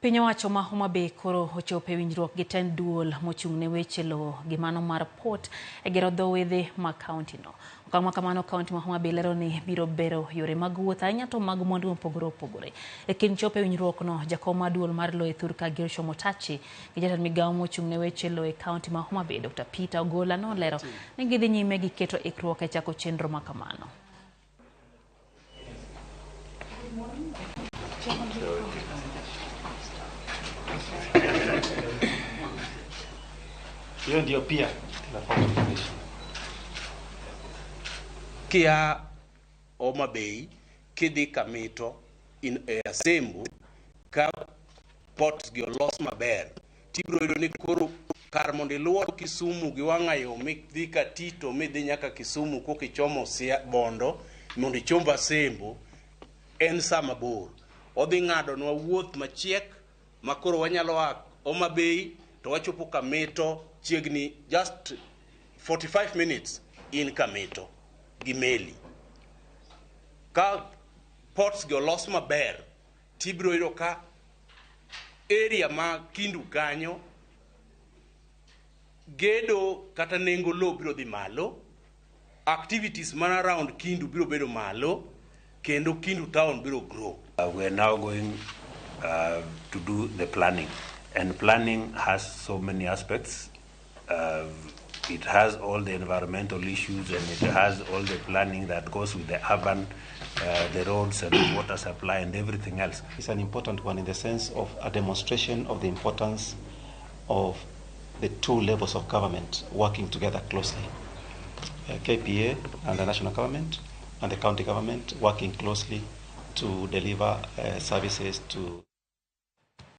Piny owacho ma Homa Bay koro ochopo e winjruok gi tend duol mochung' ne weche lowo gi mano mar port e gero dho wedhe mag kaunti no. Okang' ma kamano kaunti ma Homa Bay lero ni biro bero yore mag wuoth ahinya to mag mwandu mopogore opogore. E kind chopo e winjruok no, jakom mar duol mar lowo e thurka Gershom Otachi gi jatend migawo mochung' ne weche lowo e kaunti ma Homa Bay Dr. Peter Ogola nolero ni gidhi nyime gi keto ikruok e chako chenro ma kamano. Hiyo ndio pia tunafaa kuboresha. Kia Homa Bay kidhi Kamito in e Asembo ka ports gi olos maber tibiro yudo ni koro kar mondo iluor Kisumu gi wang'ayo midhi Katito midhi nyaka Kisumu kokichomo Bondo mondo ichomb Asembo en saa mabor. Odhi ng'adonwa wuoth machiek ma koro wanyalo a Homa Bay to wachopo Kamito chiegni just 45 minutes in Kamito gi meli. Ka ports gi olos maber tibiro yudo ka area ma Kindu kanyo gedo kata nengo lowo biro dhi malo, activities man around Kindu biro bedo malo, kendo Kindu town biro grow. We are now going to do the planning, and planning has so many aspects. It has all the environmental issues, and it has all the planning that goes with the urban, the roads and the water supply and everything else. It's an important one in the sense of a demonstration of the importance of the two levels of government working together closely. KPA and the national government and the county government working closely to deliver services to